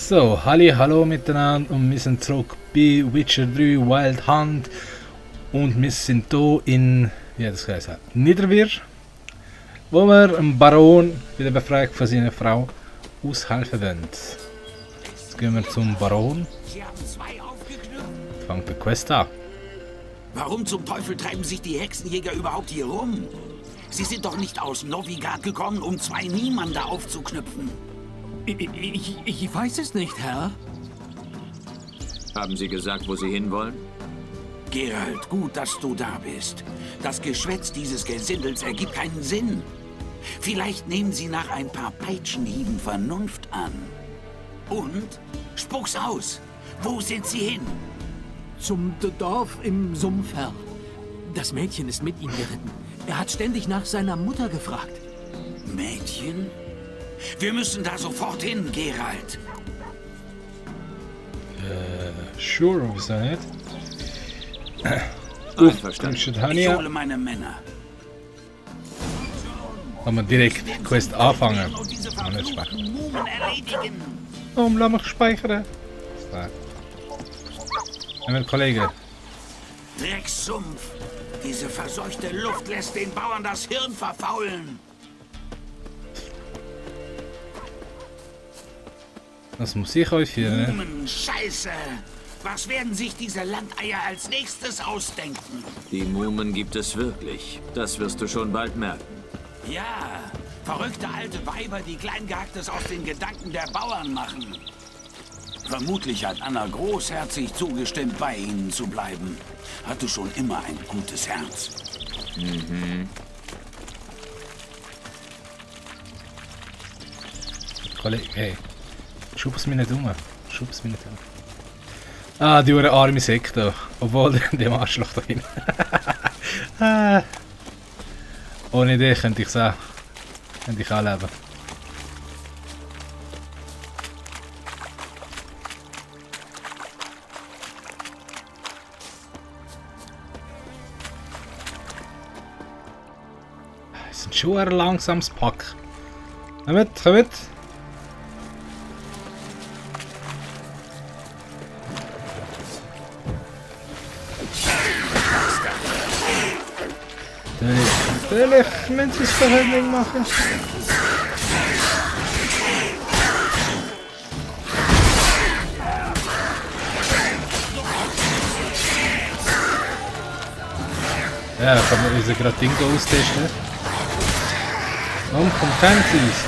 So, hallo miteinander und wir sind zurück bei Witcher 3 Wild Hunt und wir sind hier in, wie das geheißen, Niederwir, wo wir dem Baron bei der Befreiung von seiner Frau aushelfen wollen. Jetzt gehen wir zum Baron. Fangt die Quest an. Warum zum Teufel treiben sich die Hexenjäger überhaupt hier rum? Sie sind doch nicht aus Novigrad gekommen, um zwei Niemande aufzuknüpfen. Ich weiß es nicht, Herr. Haben Sie gesagt, wo Sie hinwollen? Geralt, gut, dass du da bist. Das Geschwätz dieses Gesindels ergibt keinen Sinn. Vielleicht nehmen sie nach ein paar Peitschenhieben Vernunft an. Und? Spuck's aus! Wo sind sie hin? Zum Dorf im Sumpf, Herr. Das Mädchen ist mit ihm geritten. Er hat ständig nach seiner Mutter gefragt. Mädchen? Wir müssen da sofort hin, Geralt. Sure, wieso nicht? Einverstanden. Ich hole meine Männer. Kann man direkt die Quest anfangen. Und diese Kann nicht verfluchten speichern. Mumen erledigen. Warum lass mich speichern? So. Mein Kollege. Drecksumpf. Diese verseuchte Luft lässt den Bauern das Hirn verfaulen. Das muss ich euch führen. Mumen, Scheiße. Was werden sich diese Landeier als nächstes ausdenken? Die Mumen gibt es wirklich. Das wirst du schon bald merken. Ja, verrückte alte Weiber, die Kleingehacktes aus den Gedanken der Bauern machen. Vermutlich hat Anna großherzig zugestimmt, bei ihnen zu bleiben. Hatte schon immer ein gutes Herz. Kollege, hey. Schub's mich nicht um. Schub's mich nicht um. Ah, die arme Sekte. Obwohl, dem Arschloch da hin. Ohne Idee könnte ich es auch. Könnte ich auch leben. Es ist schon ein langsames Pack. Komm mit, komm mit. Natürlich müssen sie es Verhältnis machen. Ja, kann man unsere gerade Ding austesten. Komm, kämpfen sie es.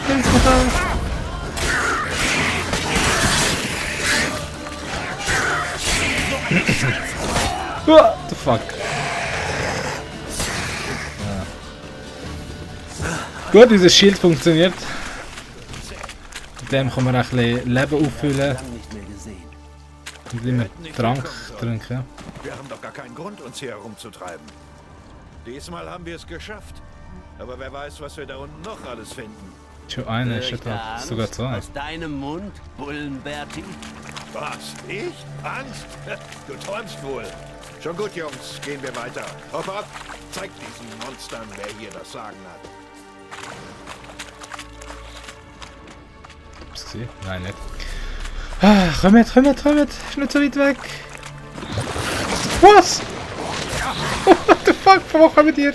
Kämpfen mich an. What the fuck? Gut, unser Schild funktioniert. Mit dem kann man ein bisschen Leben auffüllen. Und immer Trank trinken. Wir haben doch gar keinen Grund, uns hier herumzutreiben. Diesmal haben wir es geschafft. Aber wer weiß, was wir da unten noch alles finden. Schon eine ist schon da. Sogar zwei. Aus deinem Mund, Bullenberti? Was? Ich? Angst? Du träumst wohl. Schon gut, Jungs. Gehen wir weiter. Hopp ab. Zeig diesen Monstern, wer hier das Sagen hat. Hab's gesehen? Nein, nicht. Ah, komm mit. Ist nicht so weit weg. Was? What the fuck? Von wo kommen die?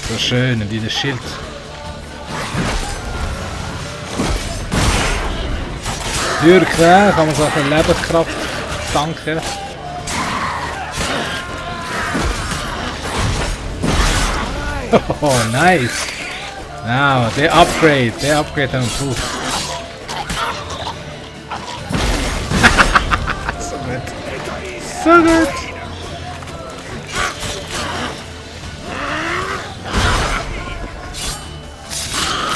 So schön, und dieses Schild. Durchqueren kann man so eine Lebenskraft tanken. Oh, nice! Now, der Upgrade haben wir gut. So gut. So gut!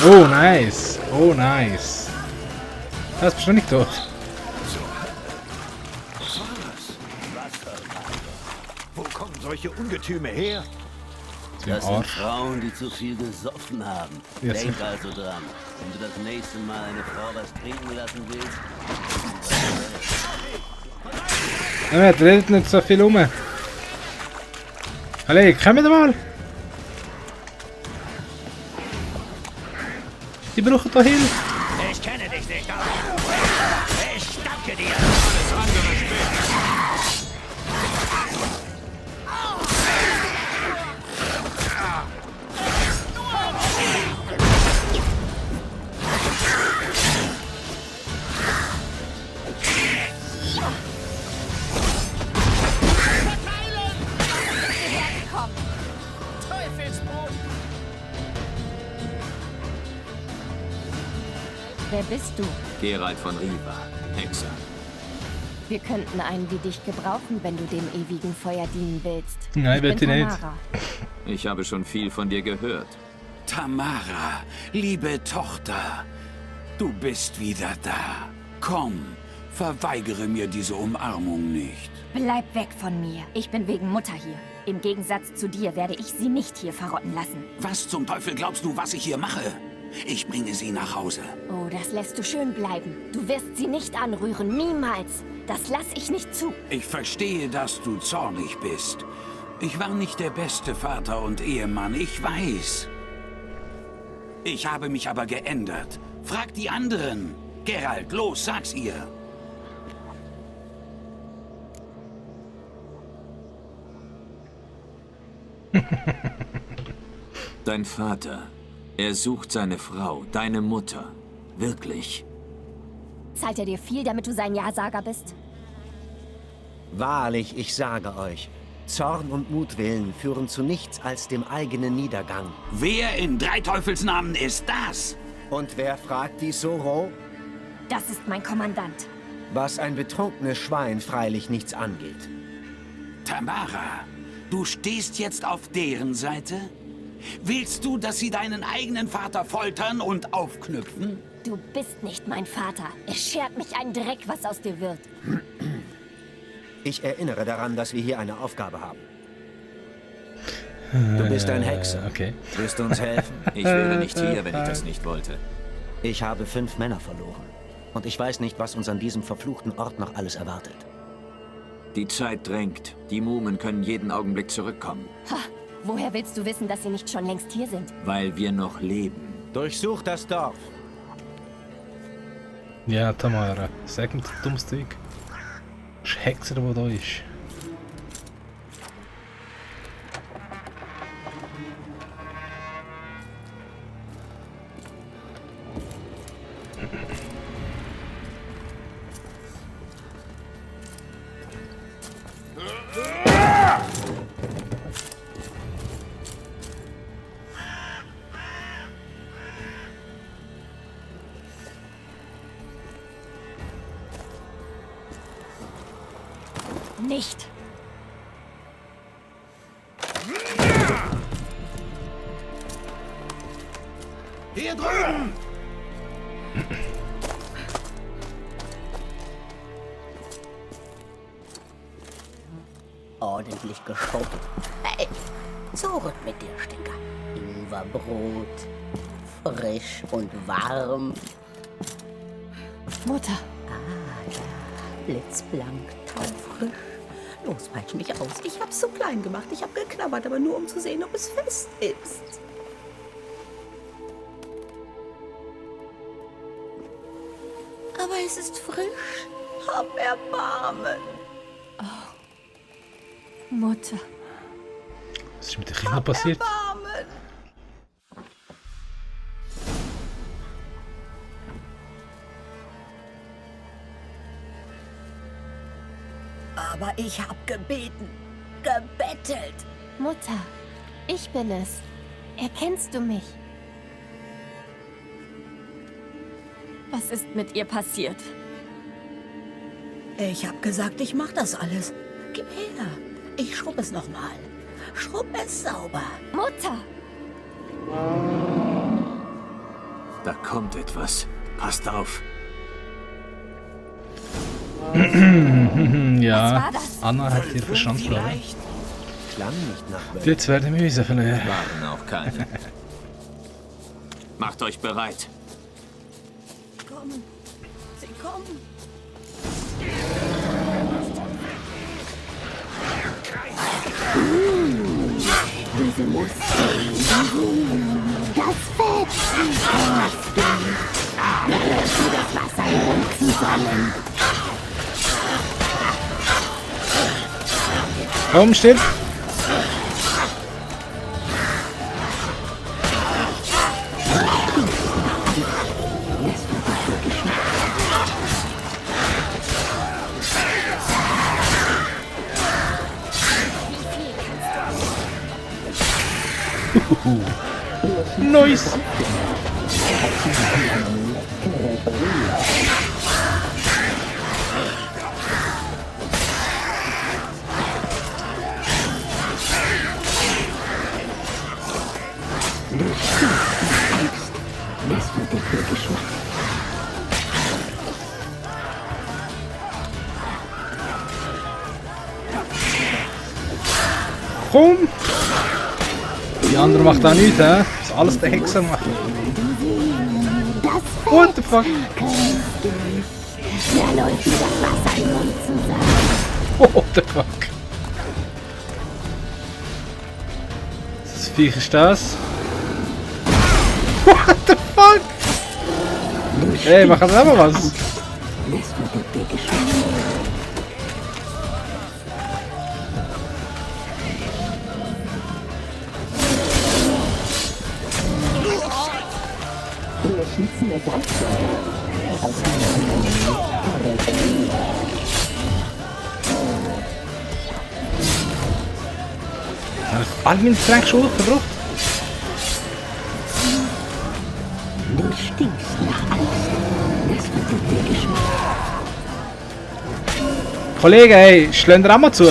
Oh, nice! Oh, nice! Das bist du nicht tot. Wo kommen solche Ungetüme her? Das sind Frauen, die zu viel gesoffen haben. Ja, Denk also dran, wenn du das nächste Mal eine Frau was trinken lassen willst. Ja, redet nicht so viel rum. Alle, kommt mal! Die brauchen da Hilfe! Ich kenne dich nicht, aber ich danke dir. Alles andere später. Wer bist du? Geralt von Riva, Hexer. Wir könnten einen wie dich gebrauchen, wenn du dem ewigen Feuer dienen willst. Nein, ich bitte bin nicht. Tamara. Ich habe schon viel von dir gehört. Tamara, liebe Tochter, du bist wieder da. Komm, verweigere mir diese Umarmung nicht. Bleib weg von mir. Ich bin wegen Mutter hier. Im Gegensatz zu dir werde ich sie nicht hier verrotten lassen. Was zum Teufel glaubst du, was ich hier mache? Ich bringe sie nach Hause. Oh, das lässt du schön bleiben. Du wirst sie nicht anrühren, niemals. Das lass ich nicht zu. Ich verstehe, dass du zornig bist. Ich war nicht der beste Vater und Ehemann, ich weiß. Ich habe mich aber geändert. Frag die anderen. Geralt, los, sag's ihr. Dein Vater, er sucht seine Frau, deine Mutter. Wirklich. Zahlt er dir viel, damit du sein Ja-Sager bist? Wahrlich, ich sage euch, Zorn und Mutwillen führen zu nichts als dem eigenen Niedergang. Wer in drei Teufelsnamen ist das? Und wer fragt die Soro? Das ist mein Kommandant. Was ein betrunkenes Schwein freilich nichts angeht. Tamara, du stehst jetzt auf deren Seite? Willst du, dass sie deinen eigenen Vater foltern und aufknüpfen? Du bist nicht mein Vater. Es schert mich einen Dreck, was aus dir wird. Ich erinnere daran, dass wir hier eine Aufgabe haben. Du bist ein Hexer. Okay. Willst du uns helfen? Ich wäre nicht hier, wenn ich das nicht wollte. Ich habe 5 Männer verloren. Und ich weiß nicht, was uns an diesem verfluchten Ort noch alles erwartet. Die Zeit drängt. Die Mumen können jeden Augenblick zurückkommen. Ha! Woher willst du wissen, dass sie nicht schon längst hier sind? Weil wir noch leben. Durchsucht das Dorf. Ja, Tamara, sag mir das dummste Weg. Das ist ein Hexer, der da ist. Nicht. Hier drüben! Ordentlich geschoben. Hey, so rück mit dir, Stinker. Ingwerbrot. Frisch und warm. Mutter. Ah, ja. Blitzblank, taufrisch. Los, peitsch mich aus. Ich hab's so klein gemacht. Ich hab geknabbert, aber nur um zu sehen, ob es fest ist. Aber es ist frisch. Hab Erbarmen. Mutter. Was ist mit den Kindern passiert? Erbarmen. Aber ich hab gebeten. Gebettelt. Mutter, ich bin es. Erkennst du mich? Was ist mit ihr passiert? Ich hab gesagt, ich mach das alles. Gib her. Ich schrub es nochmal. Schrub es sauber. Mutter! Da kommt etwas. Passt auf. Ja, Was war das? Anna hat ihr Verstand verloren. Vielleicht. Klang nicht nach Wölfen. Jetzt werden wir Müse verlieren. Waren auch keine. Macht euch bereit. Kommen. Sie kommen. Diese Muskeln, das Fett, da läuft mir das Wasser im Mund zusammen. Komm, still. Nice. Das wird der Geschmack. Komm! Die andere macht auch nichts, hä? Das alles der Hexer macht. What the fuck? Da läuft mir das Wasser im Mund zusammen. What the fuck? Das Viech ist das? What the fuck? Ey, mach jetzt aber was. Das wird der Geschmack. Wir schnitzen das Salzsäure aus All mijn Frank schon verbraucht. Du stinkst nach Angst. Das wird der Geschmack. Kollege, hey, schlend er auch mal zu.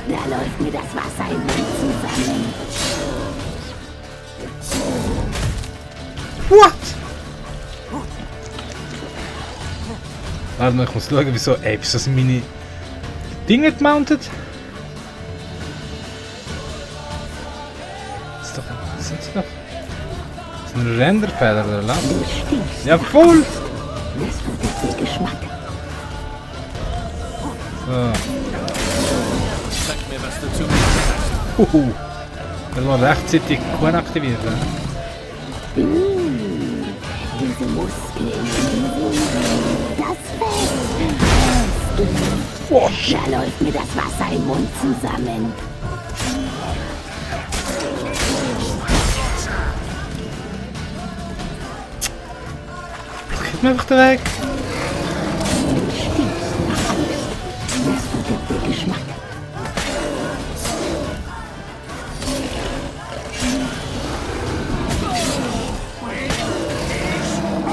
Da läuft mir das Wasser im Mund zusammen. What? Warte mal, ich muss schauen, wieso. Ey, wieso sind meine Dinge gemountet? Das ist doch. Was sind sie doch? Das sind Renderfehler oder was? Ja, voll! Das wird der Geschmack. So. Sag mir, was du zu mir sagst. Das war rechtzeitig Kuhn aktiviert. Ja? Diese Muskeln, das Fett. Da läuft mir das Wasser im Mund zusammen. Gib mir einfach den Weg. Das wird der Geschmack.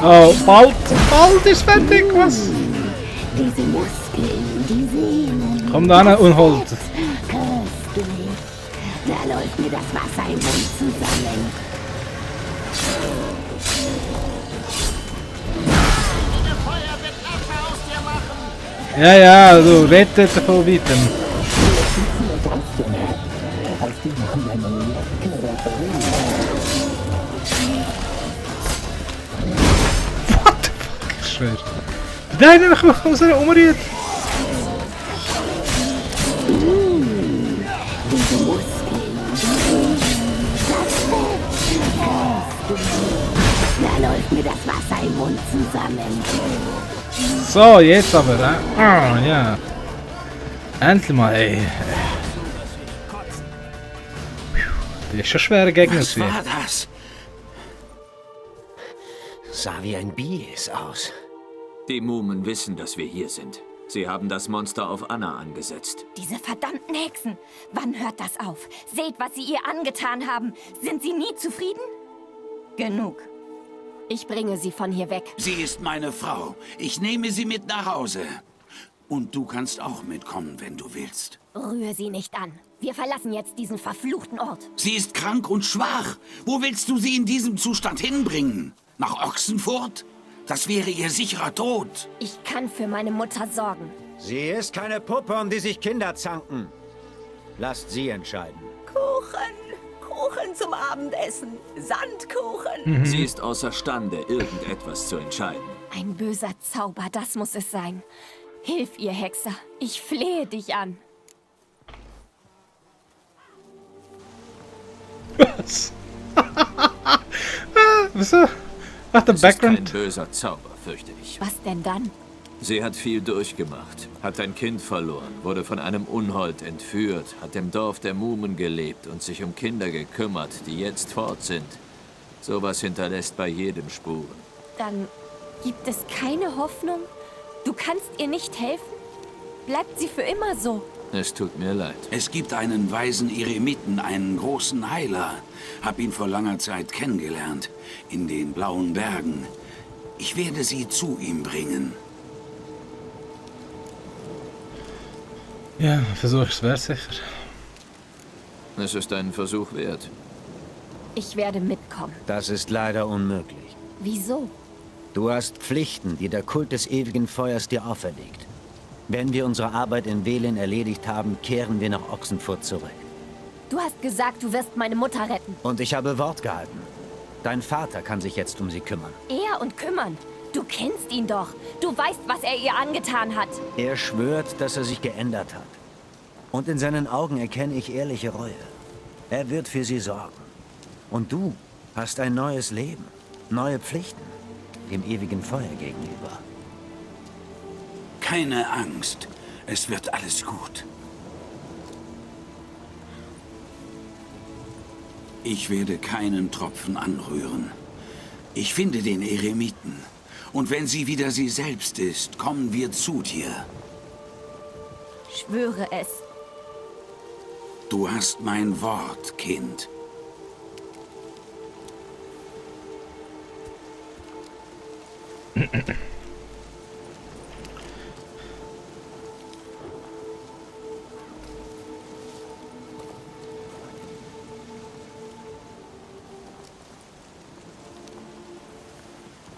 Oh, bald ist fertig, was? Diese Muskeln, die Sehnen. Komm da hin und holt. Köstlich. Da läuft mir das Wasser im Mund zusammen. Ja, ja, du rettet davon weiter. What the fuck? Ich schwör. Nein, ich muss nicht umrühren. Diese Muskeln, das Fett. Da läuft mir das Wasser im Mund zusammen. So, jetzt aber, ne? Ah, ja. Endlich mal, ey. Die ist schon schwerer Gegner. Was war das? Sah wie ein Bies aus. Die Mumen wissen, dass wir hier sind. Sie haben das Monster auf Anna angesetzt. Diese verdammten Hexen! Wann hört das auf? Seht, was sie ihr angetan haben. Sind sie nie zufrieden? Genug. Ich bringe sie von hier weg. Sie ist meine Frau. Ich nehme sie mit nach Hause. Und du kannst auch mitkommen, wenn du willst. Rühr sie nicht an. Wir verlassen jetzt diesen verfluchten Ort. Sie ist krank und schwach. Wo willst du sie in diesem Zustand hinbringen? Nach Ochsenfurt? Das wäre ihr sicherer Tod. Ich kann für meine Mutter sorgen. Sie ist keine Puppe, um die sich Kinder zanken. Lasst sie entscheiden. Kuchen, Kuchen, denn zum Abendessen? Sandkuchen? Sie ist außerstande, irgendetwas zu entscheiden. Ein böser Zauber, das muss es sein. Hilf ihr, Hexer. Ich flehe dich an. Was? Wieso? Ach, der Es ist Background. kein böser Zauber, fürchte ich. Was denn dann? Sie hat viel durchgemacht, hat ein Kind verloren, wurde von einem Unhold entführt, hat im Dorf der Mumen gelebt und sich um Kinder gekümmert, die jetzt fort sind. Sowas hinterlässt bei jedem Spuren. Dann gibt es keine Hoffnung? Du kannst ihr nicht helfen? Bleibt sie für immer so? Es tut mir leid. Es gibt einen weisen Eremiten, einen großen Heiler. Hab ihn vor langer Zeit kennengelernt. In den Blauen Bergen. Ich werde sie zu ihm bringen. Ja, versuch's, wär's sicher. Es ist einen Versuch wert. Ich werde mitkommen. Das ist leider unmöglich. Wieso? Du hast Pflichten, die der Kult des ewigen Feuers dir auferlegt. Wenn wir unsere Arbeit in Velin erledigt haben, kehren wir nach Ochsenfurt zurück. Du hast gesagt, du wirst meine Mutter retten. Und ich habe Wort gehalten. Dein Vater kann sich jetzt um sie kümmern. Er und kümmern? Du kennst ihn doch. Du weißt, was er ihr angetan hat. Er schwört, dass er sich geändert hat. Und in seinen Augen erkenne ich ehrliche Reue. Er wird für sie sorgen. Und du hast ein neues Leben, neue Pflichten, dem ewigen Feuer gegenüber. Keine Angst. Es wird alles gut. Ich werde keinen Tropfen anrühren. Ich finde den Eremiten. Und wenn sie wieder sie selbst ist, kommen wir zu dir. Schwöre es. Du hast mein Wort, Kind.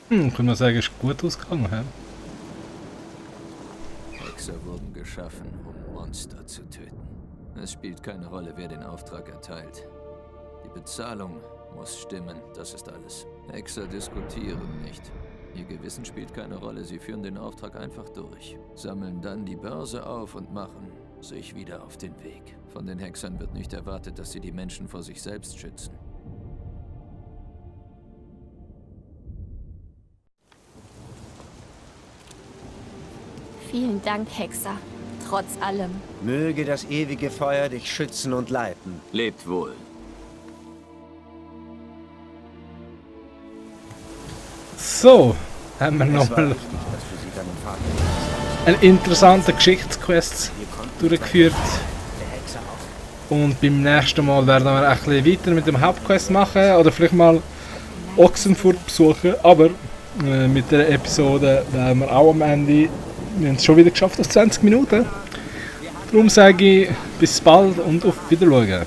Kann man sagen, ist gut ausgegangen, hä? Hexer wurden geschaffen, um Monster zu töten. Es spielt keine Rolle, wer den Auftrag erteilt. Die Bezahlung muss stimmen, das ist alles. Hexer diskutieren nicht. Ihr Gewissen spielt keine Rolle, sie führen den Auftrag einfach durch, sammeln dann die Börse auf und machen sich wieder auf den Weg. Von den Hexern wird nicht erwartet, dass sie die Menschen vor sich selbst schützen. Vielen Dank, Hexer. Trotz allem. Möge das ewige Feuer dich schützen und leiten. Lebt wohl. So, haben wir Es war nochmal wichtig, dass du sie deinem Vater eine interessante Geschichtsquest durchgeführt. der Hexe auch. Und beim nächsten Mal werden wir ein bisschen weiter mit dem Hauptquest machen oder vielleicht mal Ochsenfurt besuchen. Aber mit der Episode werden wir auch am Ende, wir haben es schon wieder geschafft auf 20 Minuten. Darum sage ich bis bald und auf Wiedersehen.